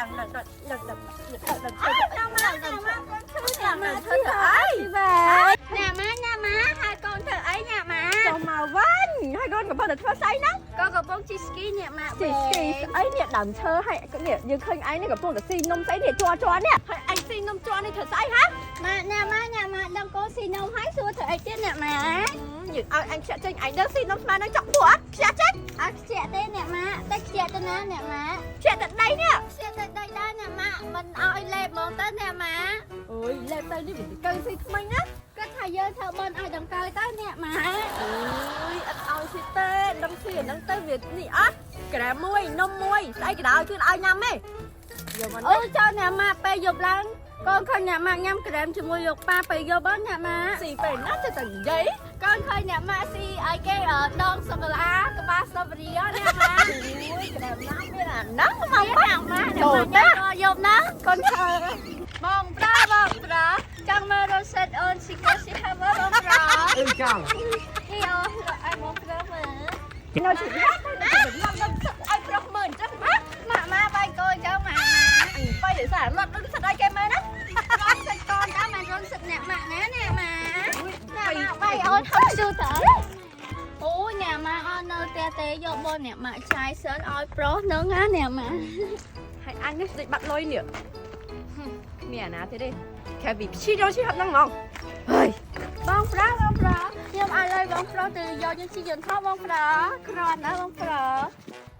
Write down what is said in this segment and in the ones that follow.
ដឹងដឹងដឹងដឹងដឹងដឹងឈើ ញ៉ាំមកញ៉ាំមកកូនឈឺញ៉ាំមក ឈើធ្វើអី វ៉េញ៉ាំមកញ៉ាំមកហើយកូនធ្វើអីញ៉ាំមក ចូលមកវិញហើយកូនកំពុងតែធ្វើស្អីហ្នឹង កូនកំពុងជិះស្គីញ៉ាំមក ជីស្គីស្អីនេះដើមឈើហើយនេះយើងឃើញឯងនេះកំពុងតែស៊ីនំស្អីនេះជ័រជ័រនេះហើយឯងស៊ីនំជ័រនេះធ្វើស្អីហ៎ ម៉ាក់ញ៉ាំមកញ៉ាំមកដឹងកូនស៊ីនំហើយសួរធ្វើអីទៀតញ៉ាំមក យើងឲ្យអញខ្ចាក់ចេញឯងដឹងស៊ីនំស្មាននឹងចង់ពោះអត់ខ្ចាក់ចេញ អត់ខ្ជាក់ទេអ្នកម៉ាក់តែខ្ជាក់ទៅណាអ្នកម៉ាក់ ខ្ចាក់តែដីនេះ ខ្ជាក់ទៅដីដែរអ្នកម៉ាក់មិនឲ្យលេបហ្មងទៅអ្នកម៉ាក់ អូយលេបទៅនេះវាទៅស៊ីថ្មីណា គាត់ថាយើងធ្វើបន់ឲ្យដង្កូវទៅអ្នកម៉ាក់ អូយអត់ឲ្យស៊ីទេដឹងស៊ីអាហ្នឹងទៅវានេះអត់ក្រែមមួយនំមួយស្អីក៏ដោយគឺឲ្យញ៉ាំទេយកមក អូចុះអ្នកម៉ាក់ពេលយប់ឡើងកូនឃើញអ្នកម៉ាក់ញ៉ាំក្រែមជាមួយលោកប៉ាពេលយប់ហ្នឹងអ្នកម៉ាក់ ស៊ីពេលណាទៅតែនិយាយក ូនឃើញអ្នកម៉ាក់ស៊ីឲ្យគេដងសូកូឡាក្បាលស្ទ្រូប៊េរីអ្នកម៉ាក់ អូយក្រែមណាមានអាហ្នឹងមក អ្នកម៉ាក់អ្នកម៉ាក់ញ៉ាំយប់ហ្នឹងកូនឃើញបងប្រាបងប្រាចង់មើលរសជាតិអូនស៊ីកូស៊ីហាមើលបងប្រា អឺចង់ នេះអូឲ្យបងប្រាមើល នៅជិះទៅលត់ដល់ទឹកឲ្យប្រុសមើលអញ្ចឹងណា ម៉ាក់ម៉ាក់បាយកូនចឹងម៉ាក់ អញបាយដោយសារលត់ដល់ទឹកឲ្យគេមើលណា រត់សិតកូនចឹងមិនរត់សិតអ្នកម៉ាក់ណាអ្នកម៉ាក់អ្នកម៉ាក់បាយអូនហត់ជូតើអូអ្នកម៉ាក់អត់នៅផ្ទះទេយកបងអ្នកម៉ាក់ចាយសិនឲ្យប្រុសនឹងណាអ្នកម៉ាក់ ហើយអញនេះស្ដេចបាត់លុយនេះមានអាណាទេទេខែពីឈីដល់ឈីហត់ហ្នឹងហ្មងហើយ បងប្រុសបងប្រុសខ្ញុំឲ្យលុយបងប្រុសទៅយកយើងជិះយន្តហោះបងប្រុសគ្រាន់ណាបងប្រុស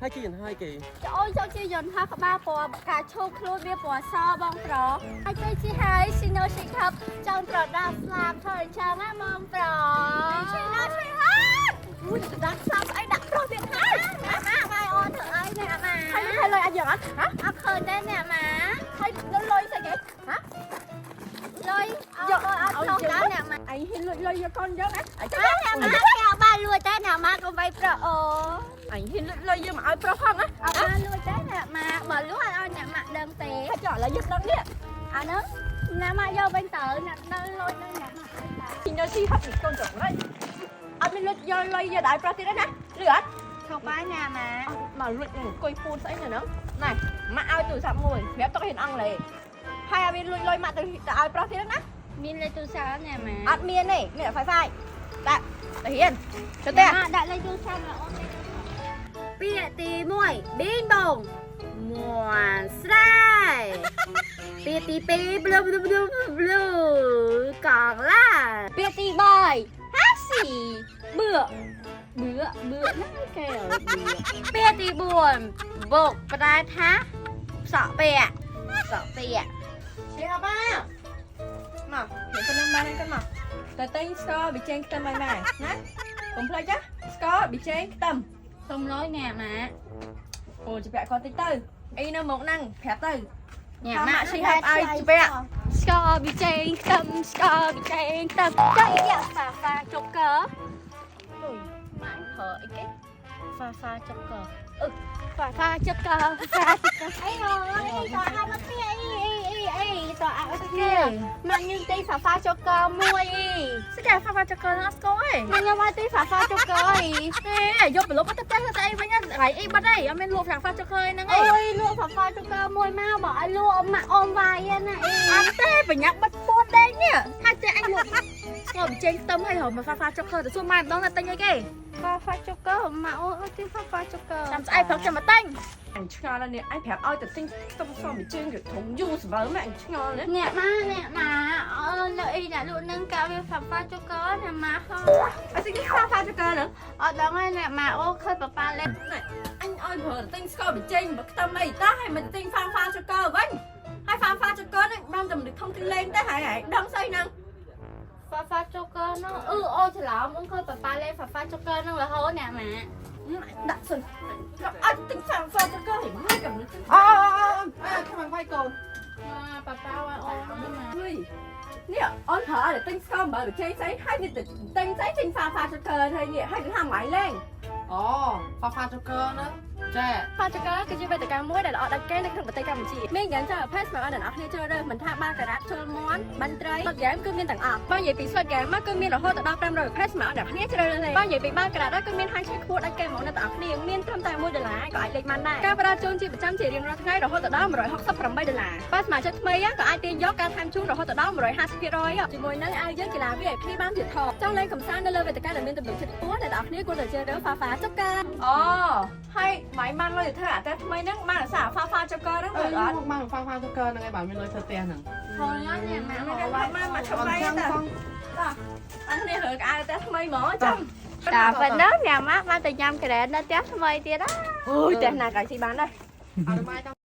ហើយជិះយន្តហោះគេ អូនចង់ជិះយន្តហោះក្បាលពណ៌ផ្កាឈូកខ្លួនវាពណ៌សបងប្រុសហើយទៅជិះហើយស៊ីណូស៊ីខាប់ចង់ត្រដាស្លាប់ធ្វើអញ្ចឹងណាបងប្រុស ឈីដល់ឈីហត់អូយទៅដាក់សាស្អីដាក់ប្រុសទៀតហើយ ម៉ាក់ម៉ាក់បាយអូនធ្វើអីអ្នកម៉ា ហើយហើយលុយអញយើងអត់ហ៎ អត់ឃើញទេអ្នកម៉ា ហើយលុយស្អីគេហ៎ លុយយកអត់ខុសដែរអ្នកម៉ា អញហ៊ានលុយលុយយកកូនយើងអញ អត់អ្នកម៉ាគេអត់បានលួចទេអ្នកម៉ាកុំបីប្រអូ អញហ៊ានលុយលុយយើងមកឲ្យប្រុសផងណា អត់បានលួចទេអ្នកម៉ាបើលួចអត់ឲ្យអ្នកម៉ាដឹងទេ ហើយចុះឥឡូវយើងដឹងនេះ អាហ្នឹងអ្នកម៉ាយកវិញទៅអ្នកនៅលុយនៅអ្នកម៉ាវិញទៅ ជីនៅស៊ីហត់នេះកូនចង្រៃអត់មានលុយយកលុយយកដល់ប្រុសទៀតទេណាលឺអត់ ឈប់បាយអ្នកម៉ា មកលួចអង្គុយពូនស្អីនៅហ្នឹងណែម៉ាក់ឲ្យទូរស័ព្ទមួយប្រាប់ទុកហ៊ានអង់គ្លេសហើយឲ្យវាលួចលុយម៉ាក់ទៅទៅឲ្យប្រុសទៀតណា មានលេខទូរស័ព្ទអ្នកម៉ា អត់មានទេមានតែ Wi-Fi ដាក់ទៅហ៊ានទៅទេ ម៉ាដាក់លេខទូរស័ព្ទមកអូនលេខទូរស័ព្ទពាក្យទី1ប៊ីងបងមួនស្រែពាក្យទី2ប្លូប្លូប្លូប្លូកងឡាពាក្យទី3ហាស៊ីបឿបឿបឿហ្នឹងគេអើបឿពាក្យទី4បុកប្រែថាសក់ពាក្យសក់ពាក្យ ជាអបាមកហ៊ានទៅនឹងបានហ្នឹងកូនមកទៅទិញស្ករប៊ីចេងខ្ទឹមឲ្យម៉ែណាកុំភ្លេចណាស្ករប៊ីចេងខ្ទឹម សុំលុយអ្នកម៉ាក់ អូជពាក់គាត់តិចទៅអីនៅមកហ្នឹងប្រាប់ទៅ អ្នកម៉ាក់ ស៊ីហាប់ឲ្យជពាក់ ស្ករប៊ីចេងខ្ទឹមស្ករប៊ីចេងខ្ទឹមចុយយ៉ាហ្វាហ្វាចុកកើ អូយម៉ាក់ប្រើអីគេ ហ្វាហ្វាចុកកើអឺហ្វាហ្វាចុកកើហ្វាចុកកើអីអូយតើអត់មកពីអីអីអីអីតើអត់គេម៉ាក់យើងទីហ្វាហ្វាចុកកើមួយអី ស្កែហ្វាហ្វាចកលស្គរឯង ម៉ាក់ខ្ញុំឲ្យទីហ្វាហ្វាចុកកើអី ទេយកប្រឡប់ទៅផ្ទះទៅអីវិញណាកន្លែងអីបាត់អីអត់មានលក់ហ្វាហ្វាចកលហ្នឹងឯង អូយលក់ហ្វាហ្វាចុកកើមួយមកបើឲ្យលក់ម៉ាក់អូនវាយណាអី អត់ទេបញ្ញាបិទពួនដេកនេះថាចេះអញលក់ស្ករបចេញខ្ទឹមឲ្យរមហ្វាហ្វាចុកទៅសួរម៉ែម្ដងថាទិញអីគេ ហ្វាហ្វាចុកកើម៉ាក់អូនឲ្យទីហ្វាហ្វាចុកកើ ចាំស្អែកព្រឹកចាំមកទិញអញឆ្ងល់ណាស់នេះអញប្រាប់ឲ្យទៅទិញខ្ទឹមសបជើងធំយូរស្បើម៉ែអញឆ្ងល់ណាស់ អ្នកម៉ាអ្នកម៉ាអូនៅអីអ្នកលក់នឹងកាវាហ្វាហ្វាចុកកើអ្នកម៉ាហ៎ អត់ទិញហ្វាហ្វាចុកហ្នឹង អត់ដឹងទេអ្នកម៉ាអូឃើញប៉ាប៉ាលេង អញឲ្យប្រើទៅទិញស្ករប៊ីចេងមកខ្ទឹមអីតោះឲ្យមិនទិញហ្វាហ្វាចុកវិញហើយហ្វាហ្វាចុកហ្នឹងបានតែមនុស្សធំទិញលេងទេហើយហើយដឹងស្អីហ្នឹង ហ្វាហ្វាចុកកើហ្នឹងអឺអូច្រឡំអូនឃើញប៉ាប៉ាលេងហ្វាហ្វាចុកកើហ្នឹងរហូតអ្នកម៉ា ដាក់សិនប្រាប់ឲ្យទិញហ្វាហ្វាចុកឲ្យមកកំមនុស្ស អើអើខ្ញុំវាយកូន ម៉ាប៉ាប៉ាឲ្យអូនហ្នឹងម៉ា អើយនេះអូនប្រើឲ្យទិញស្ករអំបិលប៊ីចេងស្អីហើយនេះទិញស្អីទិញហ្វាហ្វាចុកហើយនេះហើយនឹងហាម៉ៃលេង អូ ហ្វាហ្វាចកហ្នឹងចេះ ផាចកាគឺជាវេទិកាមួយដែលល្អដាច់គេនៅក្នុងប្រទេសកម្ពុជាមានយ៉ាងច្រើនប្រភេទសម្រាប់ឲ្យអ្នកនរគ្នាជ្រើសរើសមិនថាបាការ៉ាត់ជលមាន់បាញ់ត្រីស្លឹកហ្គេមគឺមានទាំងអស់បើនិយាយពីស្លឹកហ្គេមមកគឺមានរហូតដល់500ប្រភេទសម្រាប់អ្នកនរគ្នាជ្រើសរើសលេងបើនិយាយពីបាការ៉ាត់គឺមានហាងឆេខ្ពស់ដាច់គេហ្មងអ្នកទាំងអស់គ្នាមានត្រឹមតែ1ដុល្លារក៏អាចលេងបានដែរការផ្ដល់ជូនជាប្រចាំជារៀងរាល់ថ្ងៃរហូតដល់168ដុល្លារបើសមាជិកថ្មីក៏អាចទាញយកការថែមជូនរហូតដល់150%ជាមួយនឹងអាវយើងកីឡា VIP បានទៀតថចង់លេងកម្សាន្តនៅលើវេទិកាដែលមានទំនុកចិត្តខ្ពស់អ្នកទាំងអស់គ្នាគួរតែជ្រើសរើស Fafa ចុកកាអូហើយម៉ៃបានលុយទៅធ្វើអាតែថ្មីហ្នឹងបានអាសា Fafa ចុកកាហ្នឹង អឺ មើលអត់ មកបានហ្វាហ្វាចកហ្នឹងឯងបានមានលុយធ្វើផ្ទះហ្នឹង ហើយញ៉ាំម៉ាក់ មកមកមកឈប់ហើយតាអត់នេះរើកៅតែថ្មីហ្មងចាំ តាប៉ុណ្ណឹងញ៉ាំម៉ាក់បានតែញ៉ាំក្រែននៅផ្ទះថ្មីទៀតណា អូយតែណាកៅស៊ីបានដែរ អត់ម៉ាយ